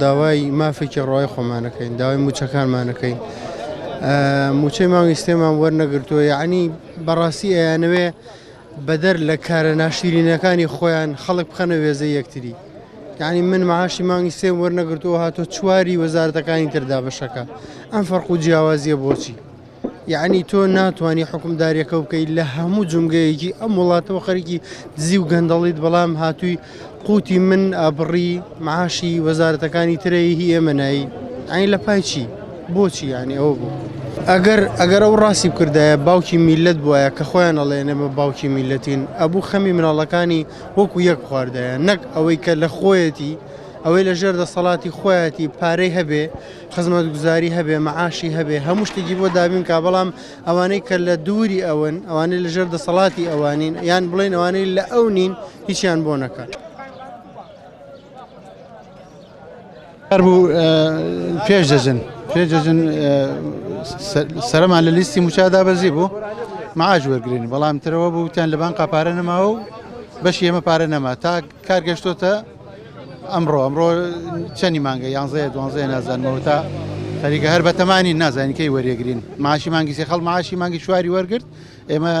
داوای مافێکی ڕەوای خۆمانەکەین داوای موچەکانمانەکەین موچەی مانگی سێمان وەرنەگرتووە یعنی بەڕاستی ئەیانەوێ بەدەر لە کارە ناشیرینەکانی خۆیان خەڵک بخەنە وێزەی یەکتری یعنی من معاشی مانگی سێم وەرنەگرتووە هاتۆ چواری وەزارەتەکانی تر دابەشەکە ئەم فەرق و جیاوازیە بۆچی یەعنی تۆ ناتوانی حوکمداریەکە بکەی لە هەموو جومگەیەکی ئەم وڵاتەوە خەریکی دزی و گەندەڵیت بەڵام هاتووی قوتی من ئابڕی معاشی وەزارەتەکانی ترەی هی ئێمە نایی ئەین لە پای چی بۆچی یعنی ئەوە بوو ئەگەر ئەگەر ئەو ڕاستی بکردایە باوکی میلەت بواە کە خۆیان ئەڵێن ئێمە باوکی میلەتین ئەبوو خەمی مناڵەکانی وەکو یەک خواردایە نەک ئەوەی کە لە خۆیەتی ئەوەی لە ژێر دەسەڵاتی خۆیەتی پارەی هەبێ خزمەتگوزاری هەبێ، مەعاشی هەبێ، هەموو شتێکی بۆ دابین کا، بەڵام ئەوانەی کە لە دووری ئەون، ئەوانەی لە ژێر دەسەڵاتی ئەوانین، یان بڵێن ئەوانەی لە ئەو نین، هیچیان بۆ نەکا. بوو پێش جەژن پێش جەژن سەرمان لە لیستی موچە دابەزی بوو معاش وەرگین بەڵام ترەوە بوو وتیان لە بانقا پارە نەماوە و بەشی ئێمە پارە نەما تا کار گەشتۆتە ئەمڕۆ ئەمڕۆ چەنی مانگە یانزەیە دوانزەیە نازانمەوە تا خەریکە هەر بەتەمانی نازانین کەی وەریەگرین معاشی مانگی سێ خەڵ معاشی مانگی چواری وەرگرت ئێمە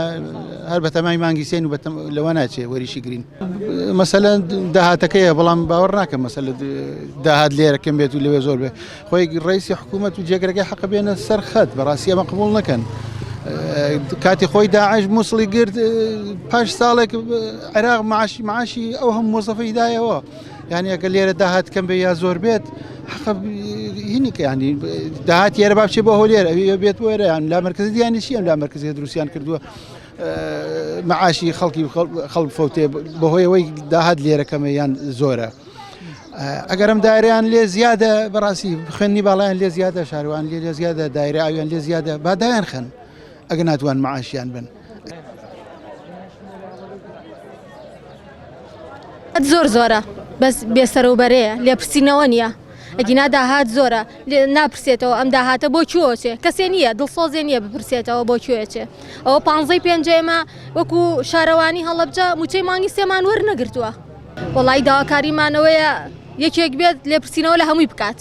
هەر بەتەمای مانگی سێن و لەوە ناچێ وەریشی گرین مەسەلەن داهاتەکەیە بەڵام باوەڕ ناکەم مەسەلە داهات لێرە کەم بێت و لەوێ زۆر بێ خۆی ڕئیسی حکوومەت و جێگرەکەی حەقە بێنە سەر خەت بەڕاستی ئەمە قبوڵ نەکەن. کاتی خۆی داعش مووسڵی گرت پاش ساڵێک عێراق معاشی معاشی ئەو هەم مۆزەفەی دایەوە یعنی ئەگە لێرە داهات کەم بێ یا زۆر بێت هینیکە ینی داهات یێرە با بچێ بۆ هەولێر ئەوی بێت بۆ ئێرە یان لا مرکزی دیانی چی ئەم لا مرکزی دروستیان کردووە معاشی خەڵکی خەڵک فەوتێ بەهۆیەوەی داهات لێرە کەمە یان زۆرە. ئەگەرم دایرەیان لێ زیادە بەڕاستی خوێندنی باڵیان لێ زیادە شاروان لێ لێ زیادە دایرە ئاویان لێ زیادە بادایان خەن ئەگە ناتوان معاشیان بن. زۆر زۆرە بەس بێسەرەوبەرەیە لێپرسینەوە نییە ئەگینا داهات زۆرە ناپرسێتەوە ئەم داهاتە بۆ کوێچێ کەسێ نییە دڵسۆزێ نییە بپرسێتەوە بۆ کوێچێ ئەوە پانزەی پێنج ئێمە وەکو شارەوانی هەڵەبجە موچەی مانگی سێمان وەرنەگرتووە. وەڵایی داواکاریمان ئەوەیە یەکێک بێت لێپرسینەوە لە هەمووی بکات.